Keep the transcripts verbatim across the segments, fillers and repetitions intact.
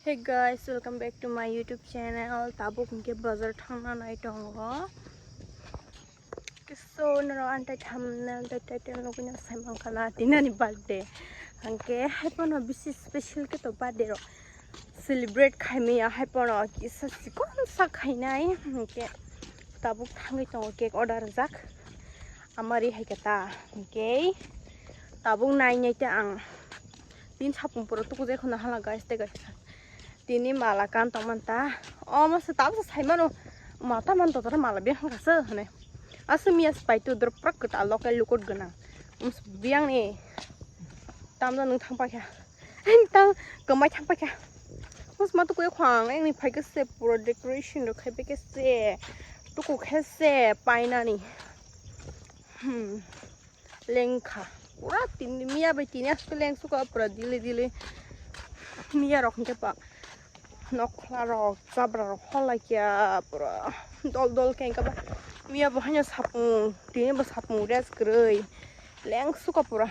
Hey guys, welcome back to my YouTube channel. Tabuk hwnkhe bazar thangna nai tongo. So, norok ang tai thumbnail tai title nugwi no sai mankha na, tini ani birthday. Hwnkhe haiphano bisi special khe to birthday rok celebrate khaimaya, haiphano kisa chikon sa khainai. Hwnkhe tabuk thangwi tongo, cake order rijak. Amari hai khe ta, hwnkhe tabuk nai nai ta ang. Tin sapung pura tuku jai khuna hala guys, tei guys. Tini mala kan tong manta. O masa tabuk sai mano. Mata man to tara mala beng hangka se hane. Asa miya spai tu drop prak kata local lukot gana. Um biang ni. Tamda nung thang pakya. Ang tang kamai thang pakya. Mas matu kuya khwang, ang ni phai kese pura decoration rok khai pakya se. Tuku khe se painani. Hmm. Lengkha. Pura tini, miya bai tini aske lengsuka pura dili dili. Miya rok hwnkhe pa. Nokhla rok, chabra rok hor laikya pura. Dol dol khe hwnkhe ba. Miya bo haino sapung, tini bo sapung rest kwrwi. Lengsuka pura.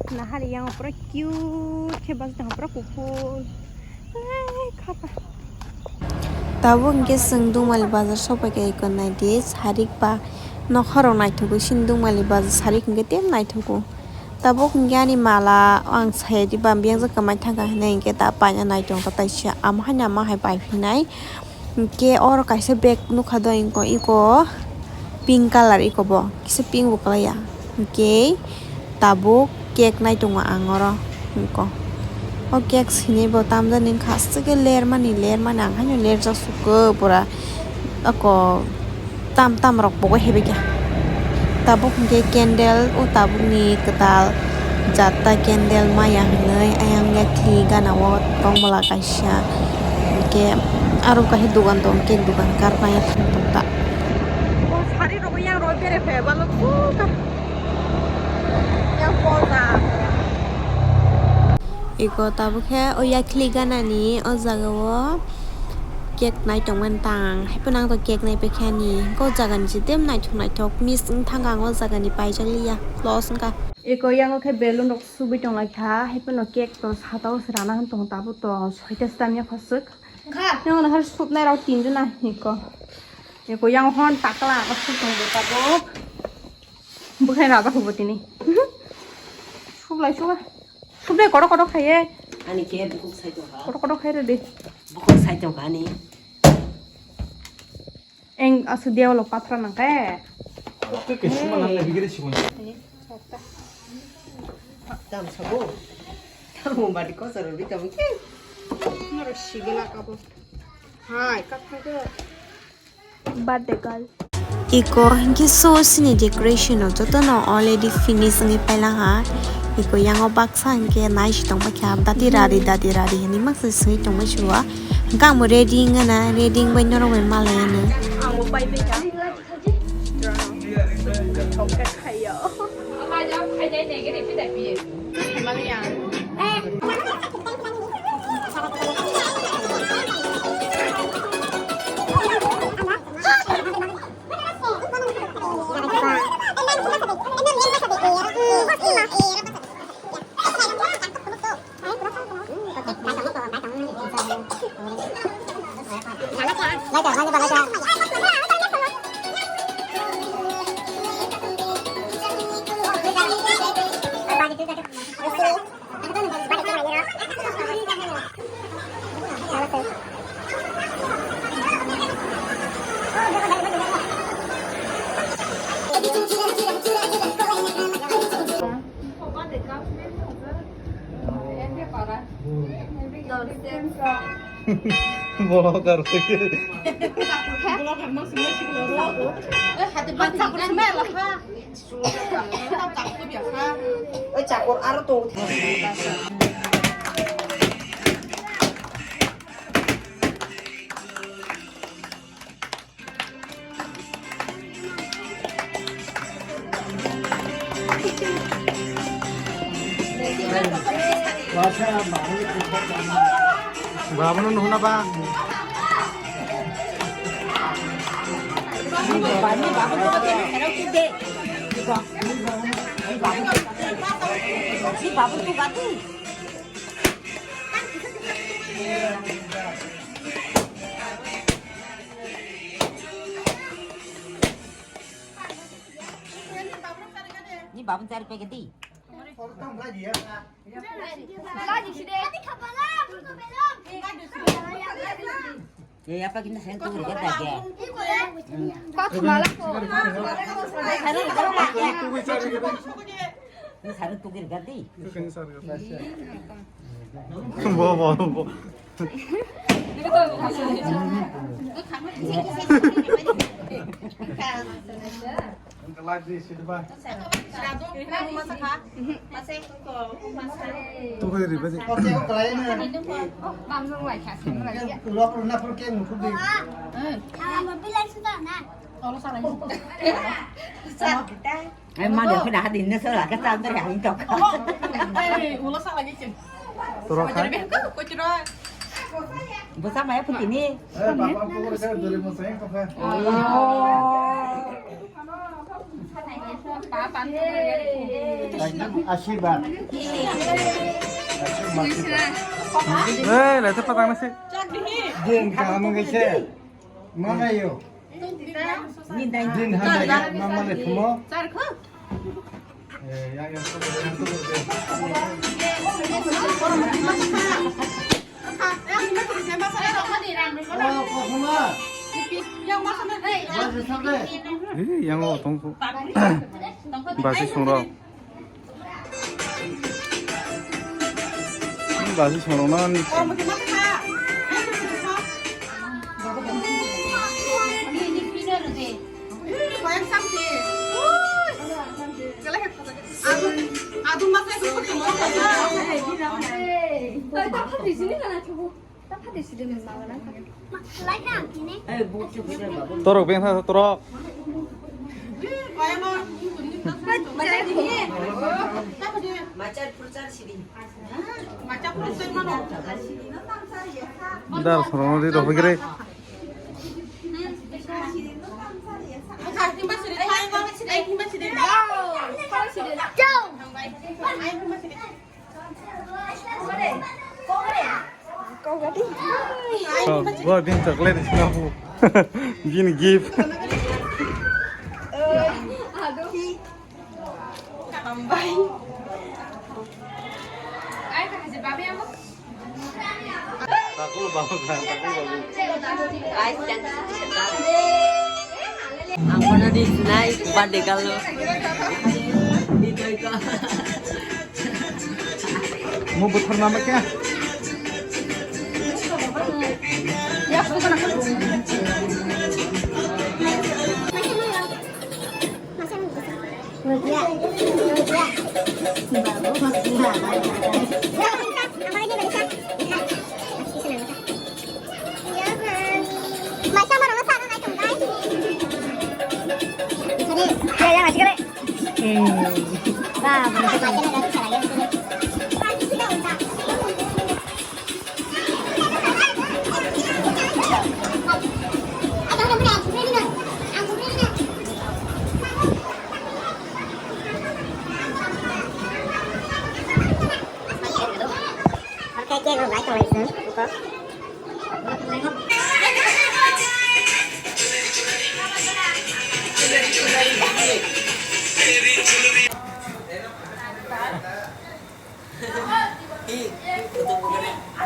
Nahari yang pura cute khe bas dang pura kuphur. Ai, khapa. Tabuk hwnkhe chwng Dungmali bazar sokphaikha, eko naidi sarik ba nokhorok naithogwi sini Dungmali bazar sarik hwnkhe tei naithogo. Tabuk hwnkhe ani mala ang saya di bam biyang jaka mai thangkha hinwi hwnkhe ta paina naitong ta taisa ama haino ama hai pai phinai. Hwnkhe oro kaisa bag nukha do eko, eko pink colour eko bo kisa pink bo kwlaiya. Hwnkhe tabuk cake nai tongo ang oro. Hwnkhe o cake sini bo tamjani wngkha aswk khe lermani, lermani ang haino lerjak sukha pura. Oko tam tam rok bo hebai kha. Tabuk hwnkhe candle o tabukni kwtal jatta candle maya hinwi ayang yakhli gana o tongmwla kaisa. Hwnkhe aro kaisa dogan tong, cake dogan kar maya thang tong ta. O sari rok yang roi bere phe balok sukha. Yang poza. Eko tabuk khe o yakhli ganani o jaga o cake nai tongmani tang. Haiphano ang to cake nai paikha ni. Hwnkhe o jaga ni je tem naithok naithok miss wng thang ang o jaga ni paijak liya. Loss wngkha. Eko yang o khe balloon rok subui tong lai kha. Haiphano cake to sata o se rana hwn tongo tabuk to soita se tamya khoswk. Wngkha. Yang no har supnai rok tin jona eko. Eko yang hon takla aswk tong bo tabuk. Bwkhai rajak hubo tini. Sublai suba. Sublai kotor kotor khaiye. Ani ke bukhuk sai tongkha. Kotor kotor khai rwdi. Bukhuk sai tongkha ani. Eng asu dewalo patra nangkhe. Oke, ke sima nang le bigire sikon. Tam sabo. Tam badi ko saro bi tam ke. Noro sigila kabo. Hai, kap khai do. Birthday girl. Iko hwnkhe so sini decoration rok jotono already finish wngwi pailangha. Iko yango baksa hwnkhe nai si tongbaikha dati rari dati rari hinwi maksa swngwi tongbai sio. Hwnkhe angbo ready wngna, ready wngbai norok bai malai ano. Angbo paibaikha. Hokhe khaio. Bolok aro. Oi, chakor aro to. Babono nuhuna ba. Babu, babu, babu, babu. Ni babun cari pakai di. Eh, apa kita sentuh kita ya? Kau cuma lah kau. Ini sari tukir ganti. Bo, bo, bo. Tukir ganti. Ai, ma, dia kena hati ini salah, kata hampir yang itu. Toro khai. Bosam ya putih ni. Eh, papa, aku udah dua ribu saya, papa. Ashiba. Eh, lah, cepat tangan sih. Din, kamu ngecek. Mana yo? Din handai mama le thumo. Eh, yang, yang, yang, yang. Oh, kosoma. Basi sabe. Eh, yang lo tongko. Basi songrok. Basi songrok na ni. Torok beng tha torok. Dar sorong di rok gre. Oh, gua bin chocolate sinapu. Bin gift. Hambai. Takul babu, takul babu. Ang kono di sinai birthday girl lo. Di toy ko. Mo buthar nama kya?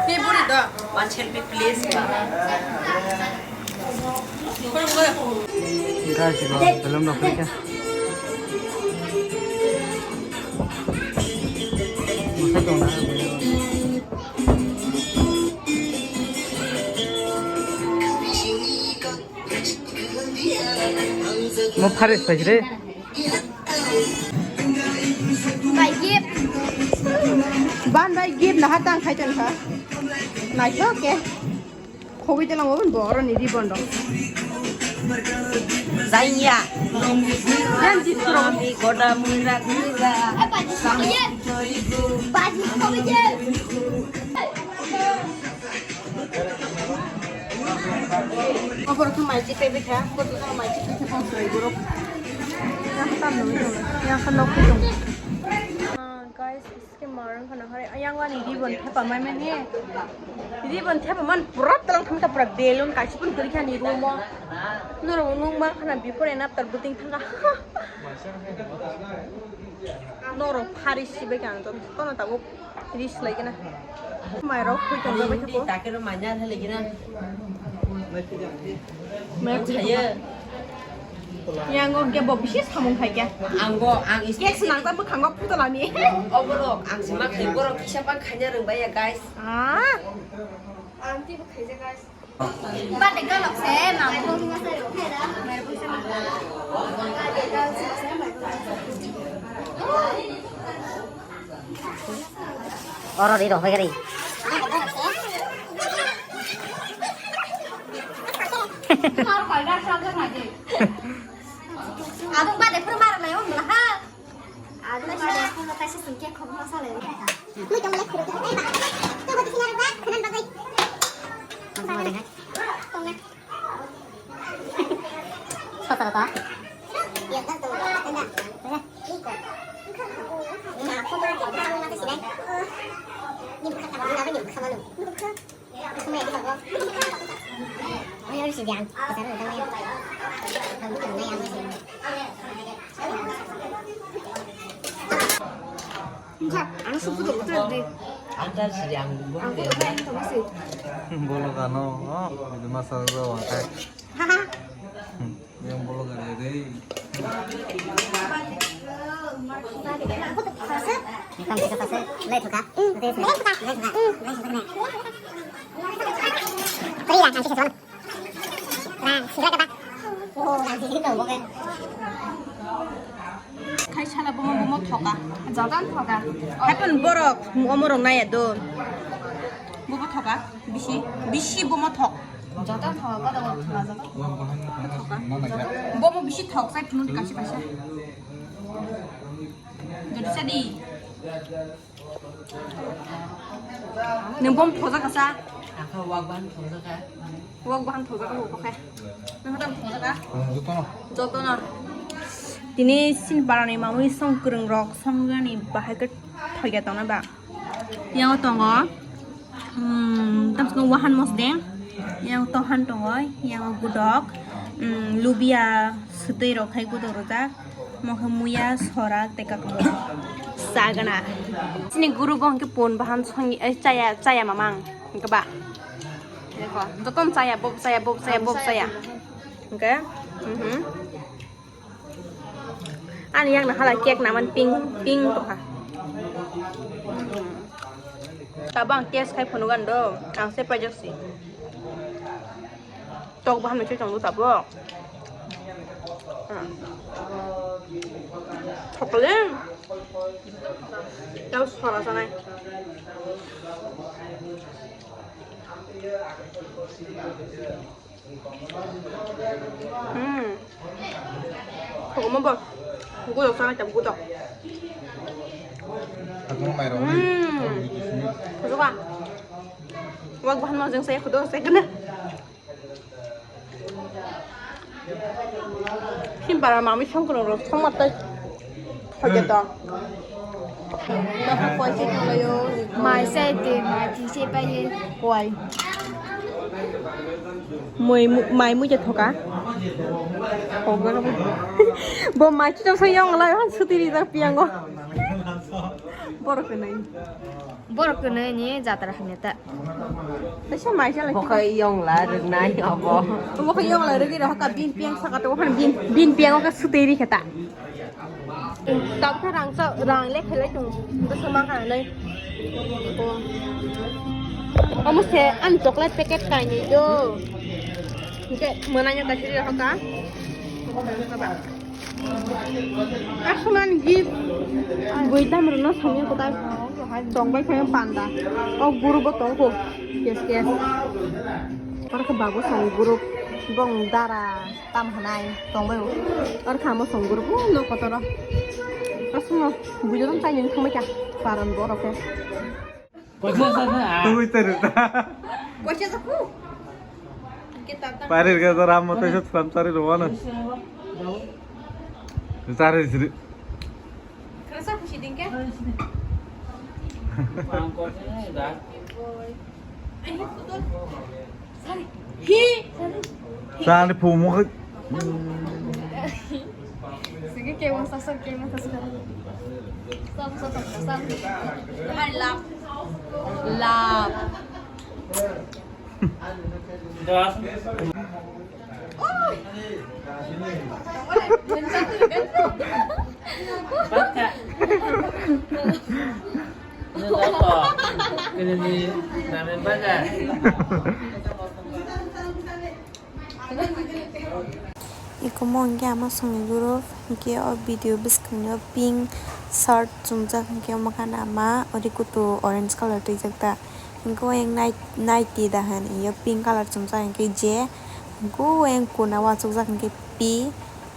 Hey, buri do. One selfie, please. Guys, ito, belum dapat ya. Masa dong na. Mo Paris paisre. Bai gift. Ban bai gift naha tang khai tong kha. Naithok khe. Khogwi tong bo bo oro ni ribbon rok. Jaiya. Yang jit kro. Kami koda mura kura. Baji khogwi je. Oborok khe mai chikpai bwkha, borok khe mai chikpai khe tong soi borok. Yang khe tam nugwi tongo, yang khe nok khe tongo. Ah, guys, iske marang khana hari, yang ani ribbon thepa mai mani. Ribbon thepa man pura talang thangkha, pura balloon kaisa pun kwrwi kha ni room o. Norok nung man khana before and after buting thangkha. Norok phari sibai kha ang jotono tabuk ris lai gana. Mairok khoi tong jabai thabo. Takero manya thale gina. Mairok khoi tong. Yang go ke bo bisi samung khai kya. Ang bo, ang is- Yes, nang ta bwkhango putala ni. Oborok, ang sima khai borok kisa bang khaina rwng bai ya, guys. Ah. Ang ti bo khaija, guys. Bade galok se, ma bo. Oro di rohoi gari. Mar koi dar sal jang aje. Adung bade phuru mar lai on bla ha. Adung bade phuru kaisa singke khok ma sale. Mui tong le khuru. Ei ba. To bade sinar ba khanan bagai. Tong na. Sota ta. Ang supu dong, tadi. Ang tar siri ang. Ang kudu kain tong si. Bolo kano, oh, itu masalah gua wakai. Haha. Hmm, yang bolo kano deh. Ini kan bisa pasal, lai tuka. Hmm. Lai tuka. Lai tuka. Hmm. Lai tuka. Kaya, ang sih kesuwan. Rang, sila kata. Oh, rang, sila kata, oke. Khai sala bomo bomo thoka. Jodan thoka. Haipun borok, omo rok naya do. Bobo thoka, bisi, bisi bomo thok. Jodan thoka, kata ko thoka, jodan. Thoka. Bomo bisi thok, sai phunuk di kaisa kaisa. Jadi sadi. Nung bom thojak asa? Aka wak ban thojak ka. Wak ban thojak ka, wak ka. Nung hatam thojak ka? Jotono. Jotono. Tini sin parani mamui song kwrwng rok songjani bahai khe thoiya tongna ba. Yang tongo. Hmm, tamsong wahan mosdeng. Yang tohan tongo. Yang gudok. Hmm, lubia swtwi rok khai gudok rojak. Mokhe muya, sora, tei kaklo. Sagana. Chini guru bo hwnkhe pon bahan songi, eh, chaya, chaya mamang. Hwnkhe ba. Dekho, jotono chaya, bob chaya, bob chaya, bob chaya. Hwnkhe, mhm. Ani yakno hala cake naman pink, pink tongkha. Mhm. Tabang test khai phunukgani do, ang se paijak si. Tok bahan mechai chong do tabok. Hmm. Thokle. Tau sora sanai. Hmm. Thokma bo. Gudok sanai tabok gudok. Aku mai rok. Hmm. Suka. Wak bahan mo jeng saya kudo saya kena. Himbara mami songkro rok songma tai. Hoje to. Mai sai te, mai ti se pai ye. Koi. Moi mu-, mai mui je thoka. Bo mai chi to so yong lai han suti ri jak piango. Borok nai. Borok kwnwi ni jatra hamya ta. Kaisa mai chala. Bokha yongla rwnai obo. Bokha yongla rwgwi rohorkha bin piang saka to, okhon bin, bin piang okha sutwi ri khe ta. Tabukhe rang cha, rang le khelai tongo. Bwswk ma kha nai. Omo se ani chocolate packet kainwi do. Hwnkhe mwnai no kaisa ri rohorkha. Asman gift. Bui dam rwno samya kwtal. Tongbai khayo panda. O guru bo tongkho. Kes kes. Oro khe babu song guru. Bong dara tam hanai tongbai o. Oro kha mo song guru. O no kotoro. Asmo bui dam taining thangbai kha. Paran borok khe. Koisa sa na. Tui teru ta. Koisa sa ku. Parir ga dara mo to sat sam sari rowana. Sari sri. Kerasa kusi dingke. Ang koisa da. Hi. Sani phumu khai. Sige, kebang sasar, kebang sasar. Stop, stop, stop, stop. Hai, lap. Lap. Baka. Ini apa? Ini nih, ramen baka. Iko mo hwnkhe ama songni group hwnkhe o video bwskango pink shirt chumjak hwnkhe omo khana ama ori kutu orange colour twijak ta hwnkhe o yang nai-, naiti da hwn iyo pink colour chumjak hwnkhe je hwnkhe o yang kuna uansukjak hwnkhe P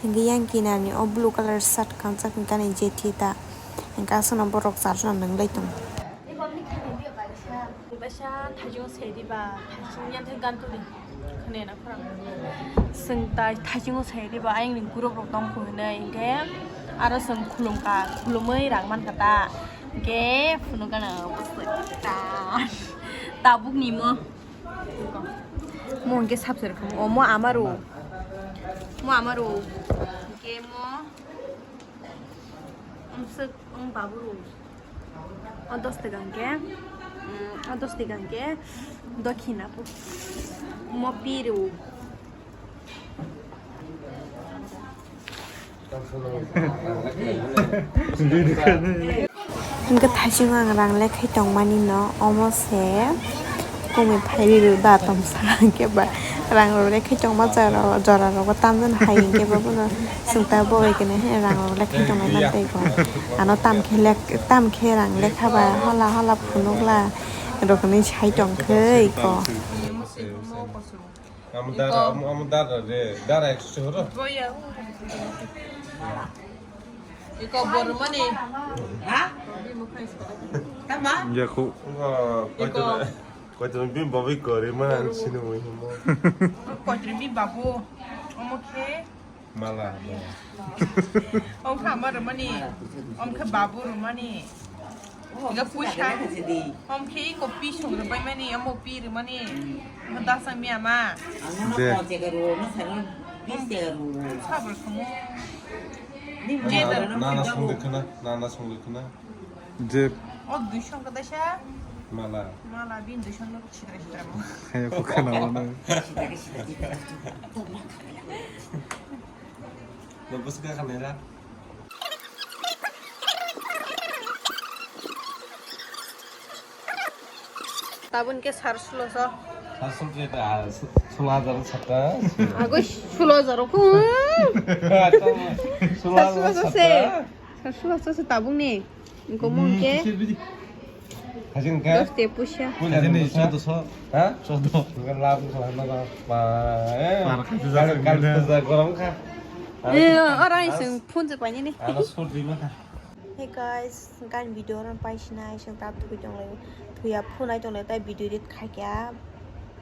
hwnkhe yang kinarni o blue colour shirt kanjak hwnkhe ani je thi ta hwnkhe aswkno borok charjon nwnglai tongo. Baisa thaichung sai diba, thaichung yan thai gan tuli khne na khorang. Seng tai thaichung sai diba, ayang ni group rok tong ko hinai, hingke aro seng khulum ka, khulumui rang man kata, hingke phunu gana, ta, tabuk ni mo. Mo hingke sabser khum, o mo amaru, mo amaru, hingke mo, umsek, um baburu. O dos taka hwnkhe, mm, o dos taka hwnkhe dokhina po-, mo piru. Hwnkhe thaichung ang rang lekhai tongmani no, omo se. Kumi phairi rw da tomsa hwnkhe ba rang rw le khe chongma jora rok bo tamjani hai hwnkhe bo bono sungta bo bai kene he rang rw le khe chonglai man tei ko ano tam khe lek tam khe rang lekha ba hola hola phunukla rok hinwi sai tong khe ko. Amo dara, amo, amo dara re, dara ekso se horo. Iko bormani. Ha? Tama? Yaku. Iko. Koitoni bini babu kori ma ang sini mui himo. Koitoni bini babu. Omo khe? Mala. Omo khe ama rwmani. Omo khe babu rwmani. Iga puisa. Omo khe iko pi song rwbaimani, omo pi rwmani. Omo dasang mi ama. De. Sabr khamu. Nana song de khana, nana song de khana. Je. O duisong kata sa. Mala. Mala bin duisong no sidra sidra mo. Kaya ko khana wana. Lo bus ka khana ra. Tabun ke sar sulo so. Sar sulo ke ta, sulo hajar sata. Agoi sulo hajar ko. Sulo hajar sata. Sar sulo so se. Sar sulo so se tabung ni. Gomong ke. Hajin ka? Dos te pusa. Hajin ni sado so. Ha? Sado. Enggak lam salah nama. Ma, eh. Para khaisa kali, kali khaisa gorong kha. Eh, orang iseng phone se pani ni. Ano sor di maka. Hey guys, gan video ron pai sinai seng ta thui tong lai. Thuya phunai tong lai tai video edit khai kya.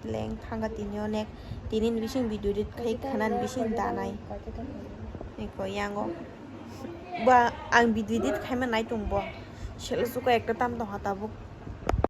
Leng thanga tini onek. Tini bising video edit khai khanan bising danai. Eko yango. Ba ang video edit khaima nai tong bo. Selo suka ekta tam tong ha tabuk.